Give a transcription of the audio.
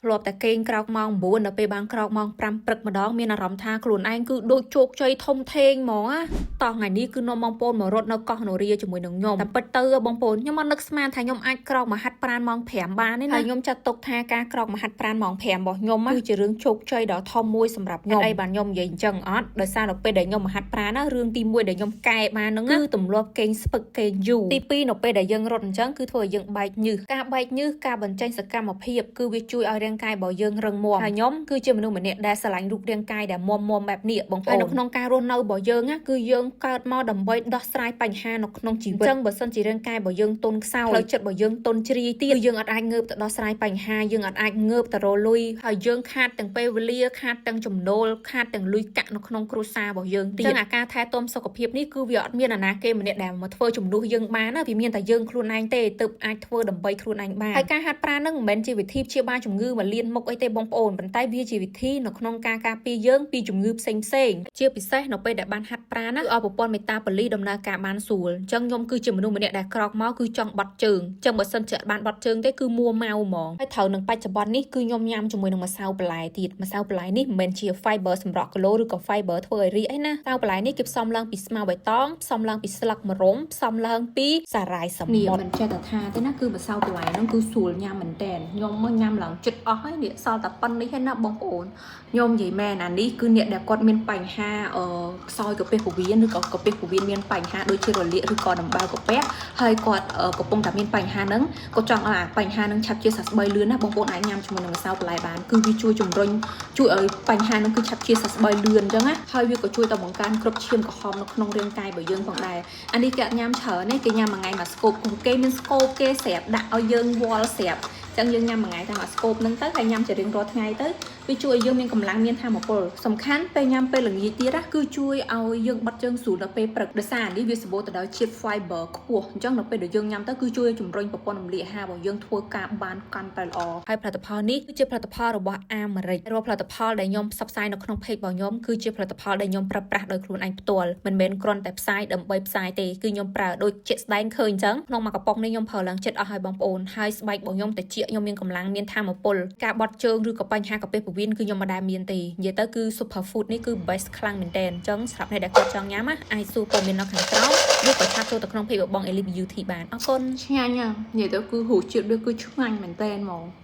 ធ្លាប់តែគេងក្រោកម៉ោង9ដល់ពេលបានក្រោកម៉ោង5ព្រឹកម្ដងមានអារម្មណ៍ថាខ្លួនឯងគឺដូចជោគជ័យធំធេងហ្មងណាតោះថ្ងៃនេះគឺនាំបងប្អូនមករត់នៅកោះនរាជាមួយនឹងខ្ញុំតែពិតទៅបងប្អូនខ្ញុំអត់នឹកស្មានថាខ្ញុំអាចក្រោកមកហាត់ប្រាណម៉ោង5បានទេណាហើយខ្ញុំចាត់ទុកថាការក្រោកមកហាត់ប្រាណម៉ោង5របស់ខ្ញុំគឺជារឿងជោគជ័យដ៏ធំមួយសម្រាប់ខ្ញុំអីបានខ្ញុំនិយាយអញ្ចឹងអត់ដោយសារដល់ពេលដែលខ្ញុំមកហាត់ប្រាណណារឿងទី1ដែលខ្ញុំកែបានហ្នឹងគឺទម្លាប់គេងស្ពឹកគេងយូរទី2នៅពេលដែលយើងរត់អញ្ចឹងគឺធ្វើឲ្យយើងបែកញើសការបែកញើសការបញ្ចេញសកម្មភាពគឺវាជួយឲ្យរាងកាយរបស់យើងរឹងមាំហើយខ្ញុំគឺជាមនុស្សម្នាក់ដែលស្រឡាញ់រូបរាងកាយដែលមាំមាំបែបនេះបងប្អូនហើយនៅក្នុងការរស់នៅរបស់យើងណាគឺយើងកើតមកដើម្បីដោះស្រាយបញ្ហានៅក្នុងជីវិតអញ្ចឹងបើសិនជារាងកាយរបស់យើងទន់ខ្សោយផ្លូវចិត្តរបស់យើងទន់ជ្រាយទៀតគឺយើងអត់អាចងើបទៅដោះស្រាយបញ្ហាយើងអត់អាចងើបទៅរកលុយហើយយើងខាតទាំងពេលវេលាខាតទាំងចំណូលខាតទាំងលុយកាក់នៅក្នុងគ្រួសាររបស់យើងទៀតអញ្ចឹងអាការថែទាំសុខភាពនេះគឺវាអត់មានអាណាគេម្នាក់ដែលមកធ្វើជំនួសយើងបានណាវាមានតែយើងខ្លួនឯងទេទើបអាចធ្វើដើម្បីខ្លួនឯងបានហើយការហាត់ប្រាណនឹងមិនមែនជាវិធីព្យាបាលជំងឺមកលៀនមុខអីទេបងប្អូនប៉ុន្តែវាជាវិធីនៅក្នុងការការពារយើងពីជំងឺផ្សេងផ្សេងៗជាពិសេសនៅពេលដែលបានហាត់ប្រាណណាគឺឲ្យប្រព័ន្ធមេតាបូលីដំណើរការបានស្រួលអញ្ចឹងខ្ញុំគឺជាមនុស្សម្នាក់ដែលក្រោកមកគឺចង់បត់ជើងអញ្ចឹងបើសិនជាអត់បានបត់ជើងទេគឺមួម៉ៅហ្មងហើយត្រូវនឹងបច្ចុប្បន្ននេះគឺខ្ញុំញ៉ាំជាមួយនឹងម្សៅបន្លែទៀតម្សៅបន្លែនេះមិនមែនជា fiber សម្រក់គីឡូឬក៏ fiber ធ្វើឲ្យរីកអីណាម្សៅបន្លែនេះគេផ្សំឡើងពីស្មៅបៃតងផ្សំឡើងពីស្លឹកម្រុំផ្សំឡើងពីសារាយស នេះ មុទ្រ មិនចេះតែថាទេណាគឺម្សៅបន្លែហ្នឹងគឺស្រួលញ៉ាំមែនតើខ្ញុំមកញ៉ាំឡើងចិត្តអស់ហើយនេះសល់តែប៉ុណ្្នេះហើយណាបងប្អូនខ្ញុំនិយាយមែនអានេះគឺអ្នកដែលគាត់មានបញ្ហាអឺខ្សោយកាពះពោះវៀនឬក៏កាពះពោះវៀនមានបញ្ហាដូចជារលាកឬក៏ដំបៅកាពះហើយគាត់អឺកំពុងតែមានបញ្ហាហ្នឹងគាត់ចង់ឲ្យអាបញ្ហាហ្នឹងឆាប់ជាសះស្បើយលឿនណាបងប្អូនអាចញ៉ាំជាមួយនឹងម្សៅបន្លែបានគឺវាជួយជំរុញជួយឲ្យបញ្ហាហ្នឹងគឺឆាប់ជាសះស្បើយលឿនអញ្ចឹងណាហើយវាក៏ជួយដល់បង្កើនគ្រាប់ឈាមក្រហមនៅក្នុងរាងកាយរបស់យើងផងដែរ អានេះគេអត់ញ៉ាំច្រើនទេគេញ៉ាំមួយថ្ងៃមួយ scoop គេមាន scoop គេស្រាប់ដាក់ឲ្យយើងវល់ស្រាប់អញ្ចឹងយើងញ៉ាំមួយថ្ងៃតែមួយ scoop ហ្នឹងទៅហើយញ៉ាំជារៀងរាល់ថ្ងៃទៅវាជួយឲ្យយើងមានកម្លាំងមានថាមពលសំខាន់ពេលញ៉ាំពេលល្ងាចទៀតណាគឺជួយឲ្យយើងបត់ជើងស្រួលដល់ពេលព្រឹកដោយសារអានេះវាសម្បូរទៅដោយជាតិ fiber ខ្ពស់អញ្ចឹងដល់ពេលដែលយើងញ៉ាំទៅគឺជួយឲ្យជំរុញប្រព័ន្ធរំលាយអាហាររបស់យើងធ្វើការបានកាន់តែល្អ ហើយផលិតផលនេះគឺជាផលិតផលរបស់អាមេរិករាល់ផលិតផលដែលខ្ញុំផ្សព្វផ្សាយនៅក្នុង page របស់ខ្ញុំគឺជាផលិតផលដែលខ្ញុំប្រើប្រាស់ដោយខ្លួនឯងផ្ទាល់មិនមែនគ្រាន់តែផ្សាយដើម្បីផ្សាយទេគឺខ្ញុំប្រើដូចជាក់ស្ដែងឃើញអញ្ចឹងក្នុងមួយកំប៉ុងនេះខ្ញុំប្រើឡើងចិត្តអស់ហើយបងប្អូនហើយស្បែករបស់ខ្ញុំតិចខ្ញុំមានកម្លាំងមានថាមពលការបត់ជើងឬក៏បញ្ហាកាពះពោះវៀនគឺខ្ញុំមិនដែលមានទេនិយាយទៅគឺ super food នេះគឺ best ខ្លាំងមែនតើអញ្ចឹងសម្រាប់អ្នកដែលគាត់ចង់ញ៉ាំណាអាចសួរព័ត៌មាននៅខាងក្រោមឬក៏chat ចូលទៅក្នុង page របស់បង Elite Beauty បានអរគុណ ឆ្ងាញ់ណាស់និយាយទៅគឺរសជាតិវាគឺឆ្ងាញ់មែនតើហ្មង។